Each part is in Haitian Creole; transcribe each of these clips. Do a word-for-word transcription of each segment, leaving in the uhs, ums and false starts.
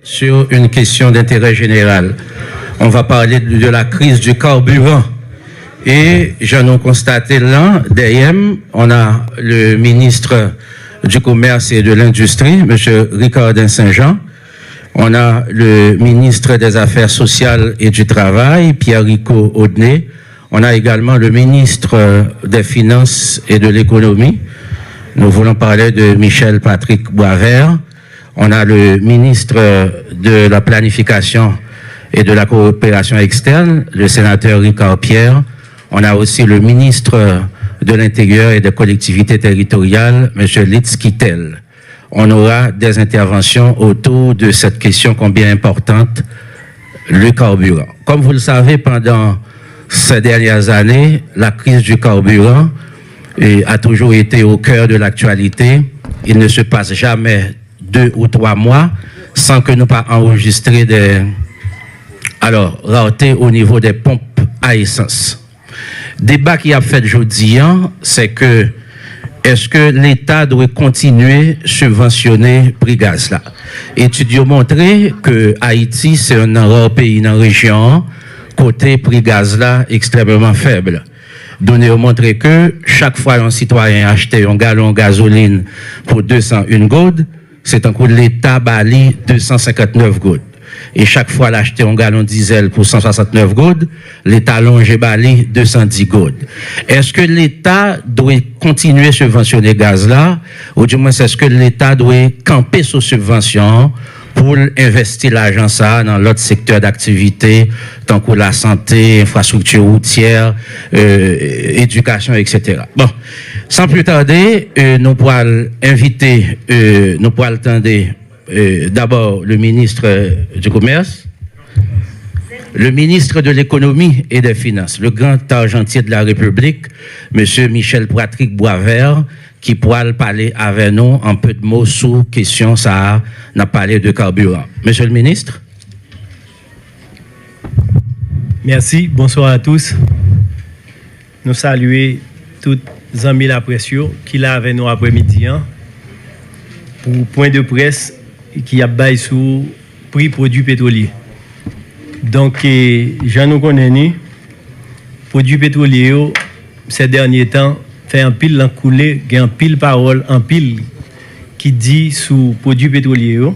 sur une question d'intérêt général. On va parler de, de la crise du carburant. Et jan nou konstate la, dèyè m, on a le ministre du Commerce et de l'Industrie, monsieur Ricardin Saint-Jean. On a le ministre des Affaires sociales et du Travail, Pierre Ricot Audenay. On a également le ministre des Finances et de l'Économie. Nous voulons parler de Michel Patrick Boisvert. On a le ministre de la Planification et de la Coopération externe, le sénateur Ricard Pierre. On a aussi le ministre de l'Intérieur et des Collectivités territoriales, monsieur Litz Quitel. On aura des interventions autour de cette question combien importante, le carburant. Comme vous le savez, pendant ces dernières années, la crise du carburant, eh, a toujours été au cœur de l'actualité. Il ne se passe jamais deux ou trois mois sans que nou pa anrejistre des, alors, rareté au niveau des pompes à essence. Deba ki ap fèt jodi a, se ke èske Leta dwe kontinye sibvansyone pri gaz la? Etid yo montre ke Ayiti se youn nan ra peyi nan rejyon an kote pri gaz la ekstrèmeman fèb. Done yo montre ke chak fwa yon sitwayen achte yon galon gazolin pou de san en goud, se tankou Leta ba li de san senkant nèf goud. E chak fwa l achte yon galon dizèl pou san swasant nèf goud, Leta lonje ba li de san dis goud. Èske Leta dwe kontinye sibvansyone gaz la, oudimwens èske Leta dwe kanpe sou sibvansyon an pou l envèsti lajan sa a nan lòt sektè daktivite, tankou lasante, enfrastrikti woutyè, euh, edikasyon, et cetera. Bon, sans plus tarder, euh, nou pral envite, euh, nou pral tande, euh, d'abord le ministre du Commerce, le ministre de l'Économie et des Finances, le grand argentier de la République, monsieur Michel Patrick Boisvert, ki pral pale avè nou an pe de mo sou kesyon sa a, n ap pale de carburant. Monsieur le ministre. Merci, bonsoir à tous. Nou salye tout zanmi laprès yo ki la avè nou aprèmidi an pou pwen de près ki ap bay sou pri pwodui petwolye. Donk, eh, jan nou konnen ni, pwodui petwolye yo, sè dènye tan, fè anpil lank koule, gen anpil pawòl, anpil ki di sou pwodui petwolye yo.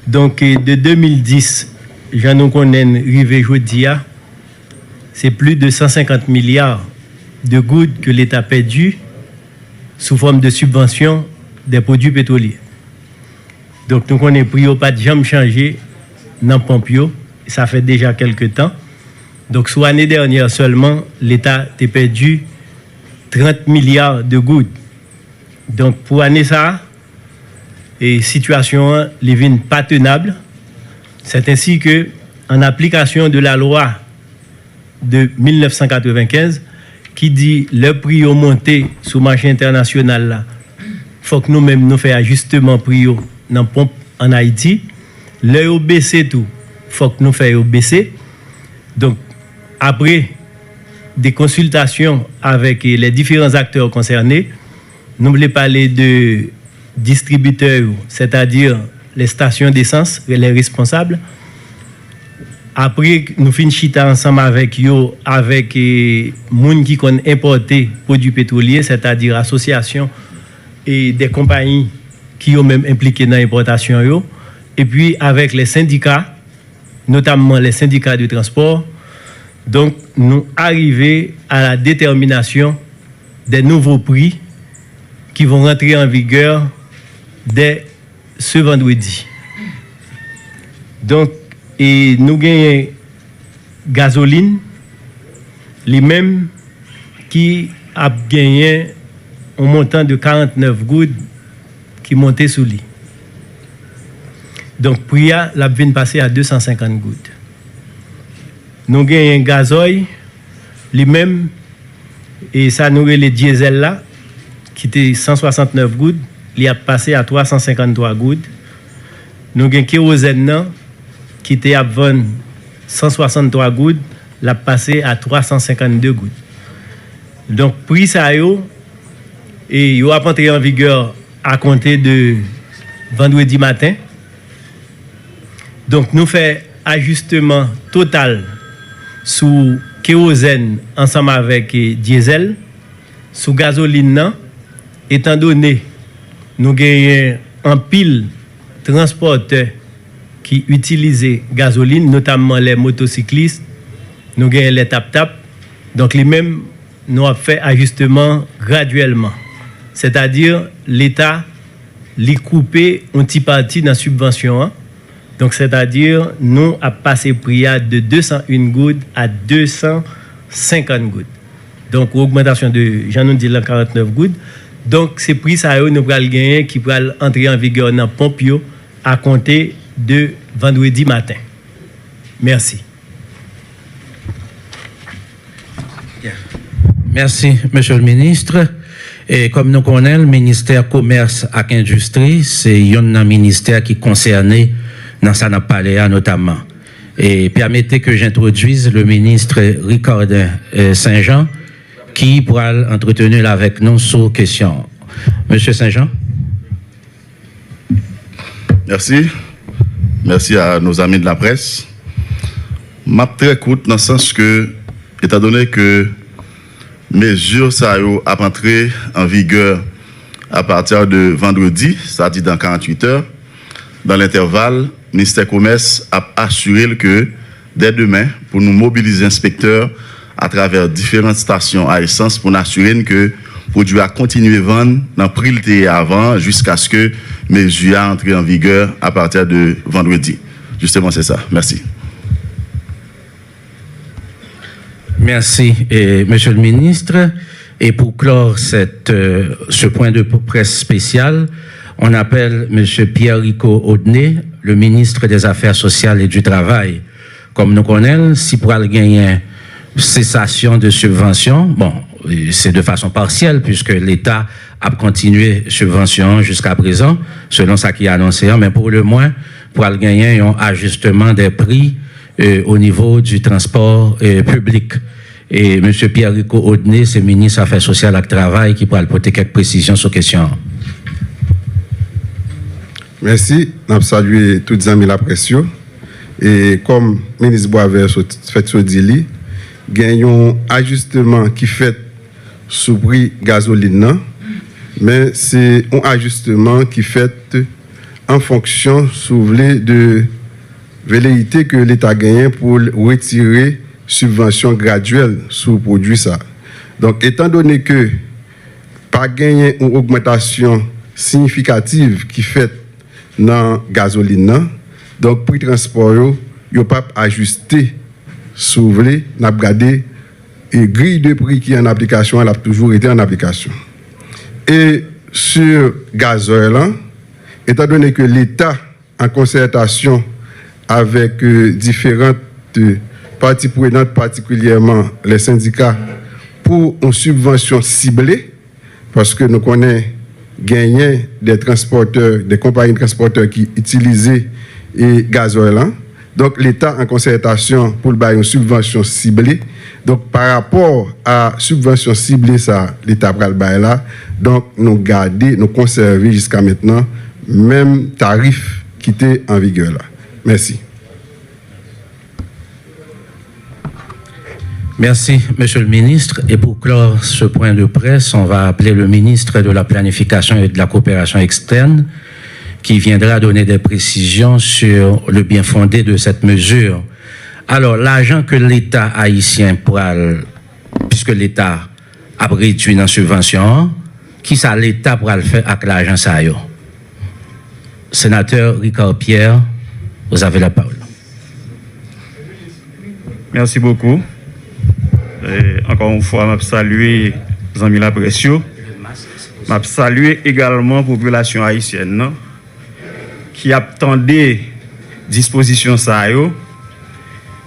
Donk, eh, de de mil dis, jan nou konnen n, rive jodi a, se plis de san senkant milya de goud ke Leta pèdi sou fòm de sibvansyon dè pwodui petwolye. Donk, nou konnen pri yo pa t janm chanje nan ponp yo, sa fè deja kèlke tan. Donk, sou ane dènyè sèlman, Leta te pèdi trant milya de goud. Donk, pou ane sa a, e sitiyasyon an, li vin pa tenab. Sèt ensi ke, an aplikasyon de la lwa de mil nèf san katrevenkenz, ki di lè pri yo monte sou mache entènasyonal la, fòk nou menm nou fè ajisteman pri yo nan ponp ann Ayiti. Lè yo bese tou, fòk nou fè yo bese. Donk, apre de konsiltasyon avèk, eh, les différents acteurs concernés, nou vle pale de distribitè yo, sètadi les stations d'essence, les responsables. Apre nou fin chita ansanm avèk yo, avèk, eh, moun ki konn enpòte pwodui petwolye, sètadi asosyasyon e de konpayi ki yo menm enplike nan enpòtasyon yo, epi avèk les syndicats, notamman les syndicats de transport. Donk, nou arive à la détermination des nouveaux prix qui vont rentrer en vigueur dès ce vendredi. Donk, e nou genyen gazolin, li menm, ki ap genyen yon montan de karant nèf goud ki monte sou li. Donk, pri a, l ap vin pase a de san senkant goud. Nou genyen gazòy, li menm, e sa nou rele dyezèl la, ki te san swasant nèf goud, li ap pase a twa san senkant twa goud. Nou gen kewozèn nan, ki te ap vann san swasant twa goud, l ap pase a twa san senkant de goud. Donk, pri sa yo, e yo ap antre an vigè a konte de vandredi maten. Donk, nou fè ajisteman total sou kewozèn ansanm avèk, eh, dyezèl, sou gazolin nan, etandone nou genyen anpil transpòtè ki itilize gazolin, notamman lè motosiklis, nou genyen lè tap-tap. Donk, li menm, nou ap fè ajisteman gradyèlman. Sètadi, Leta, li koupe yon ti pati nan sibvansyon an. Donk, sètadi, nou ap pase pri a de de san en goud a de san senkant goud. Donk, yon ogmantasyon de, jan nou di l lan, karantnèf goud. Donk, se pri sa yo nou pral genyen ki pral antre an vigè nan ponp yo a konte de vandredi maten. Mèsi. Mèsi, Mesye le Ministre. E kòm nou konnen l, Ministè Komès ak Endistri se youn nan ministè ki konsène nan sa n ap pale a notamman. Et permettez que j'introduise le ministre Ricardin, euh, Saint-Jean, qui pourra entretenir avec nous sur question. Monsieur Saint-Jean. Merci. Merci à nos amis de la presse. M ap trè kout nan sans ke, etandone ke mezi sa yo ap antre an vigè apati de vandredi, sètadi dans quarante-huit heures, dans l'intervalle, Ministè Komès ap asire l ke dè demen pou nou mobilize enspektè atravè diferan estasyon a esans pou n asire n ke pwodui a kontinye vann nan pri l te ye avan an jiskaske mezi a antre an vigè apati de vandredi. Justement, c'est ça. Merci. Merci, eh, Monsieur le Ministre. Et pour clore cette, euh, ce point de presse spécial, on appelle Monsieur Pierre Rico Odney, le ministre des Affaires sociales et du Travail. Kòm nou konnen l, si pral genyen sesasyon de sibvansyon, bon, se de fason pasyèl, puiske Leta ap kontinye sibvansyon an jiska prezan, selon sa ki anonse an, men pou le mwen, pral genyen yon ajisteman dè pri, euh, au niveau du transport, euh, public. E Mesye Pierre Rico Odney, se minis afè sosyal ak travay, ki pral pote kèk presizyon sou kesyon an. Mèsi. N ap salye tout zanmi laprès yo. E kòm minis Boisvert sot, fèk sot di li, gen yon ajisteman ki fèt sou pri gazolin nan, men se yon ajisteman ki fèt an fonksyon, si w vle, de veleyite ke Leta genyen pou l retire sibvansyon gradyèl sou pwodui sa. Donk, etandone ke pa genyen yon ogmantasyon siyifikativ ki fèt nan gazolin nan, donk pri transpò yo, yo p ap ajiste, si w vle, n ap gade, e griy de pri ki an aplikasyon an, l ap toujou rete an aplikasyon. E sou gazòyèl lan, etandone ke Leta an konsètasyon avèk, euh, diferan, euh, pati prenant, patikilyèman lè sendika, pou yon sibvansyon sible, paske nou konnen genyen de transpòtè, de konpayi transpòtè ki itilize, e, gazòyèl lan. Donk, Leta an konsètasyon pou l bay yon sibvansyon sible. Donk, pa rapò a sibvansyon sible sa Leta pral bay la, donk, nou gade, nou konsève jiska mentnan menm tarif ki te an vigè la. Mèsi. Merci, Monsieur le Ministre. Et pour clore ce point de presse, on va appeler le ministre de la Planification et de la Coopération externe, qui viendra donner des précisions sur le bien fondé de cette mesure. Alors, lajan ke Leta ayisyen pral, puiske Leta ap redui nan sibvansyon an, kisa Leta pral fè ak lajan sa yo? Sénateur Ricard Pierre, vous avez la parole. Merci beaucoup. E, ankò yon fwa, m ap salye zanmi laprès yo. M ap salye egalman popilasyon ayisyèn nan ki ap tande dispozisyon sa yo.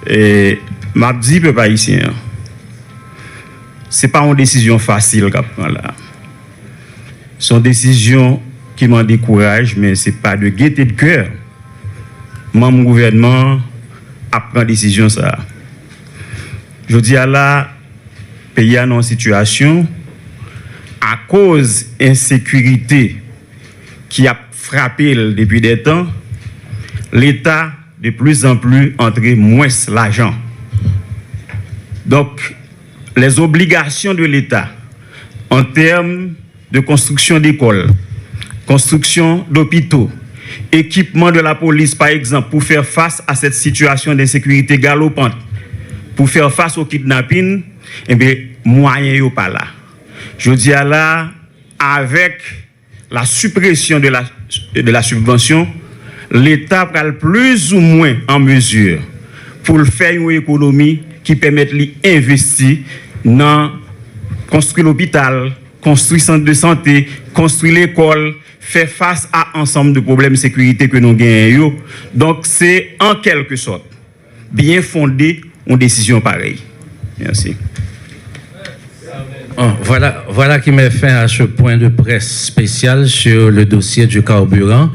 E, m ap di pèp ayisyen an, se pa yon desizyon fasil k ap pran la. Se yon desizyon ki mande kouraj, men se pa de gaieté de cœur manm gouvènman an ap pran desizyon sa a. Jodi a la, peyi a nan yon sitiyasyon, akoz ensekirite ki ap frape l depi dè tan, Leta de plus en plus antre mwens lajan. Donk, les obligations de l'État en termes de construction d'écoles, construction d'hôpitaux, équipement de la police, par exemple, pour faire face à cette situation d'insécurité galopante, pour faire face au kidnapping, eh bien, mwayen yo pa la. Jodi a la, avèk la suppression de la, de la subvention, Leta pral plizoumwen an mezi pou l fè yon ekonomi ki pèmèt li envesti nan konstwi lopital, konstwi sant de sante, konstwi lekòl, fè fas a ansanm de pwoblèm sekirite ke nou genyen yo. Donk, se an kèlke sòt byen fonde yon desizyon parèy. Mèsi. Bon, voilà, voilà qui met fin à ce point de presse spécial sur le dossier du carburant.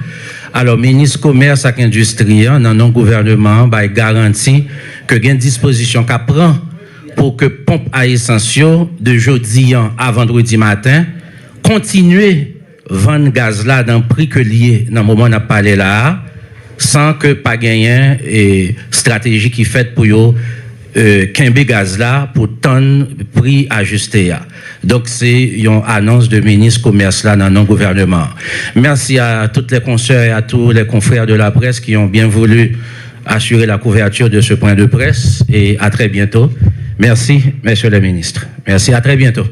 Alò, minis komès ak endistri an, nan non gouvènman an, bay garanti ke gen dispozisyon k ap pran pou ke ponp a esans yo, de jodi an a vandredi maten, kontinye vann gaz la nan pri ke l ye nan moman n ap pale la a, san ke pa genyen estrateji ki fèt pou yo kenbe gaz la pou tann pri ajiste a. Donk, se yon anons de minis komès la nan non gouvènman an. Merci à toutes les consoeurs et à tous les confrères de la presse qui ont bien voulu assurer la couverture de ce point de presse et à très bientôt. Merci, messieurs les ministres. Merci, à très bientôt.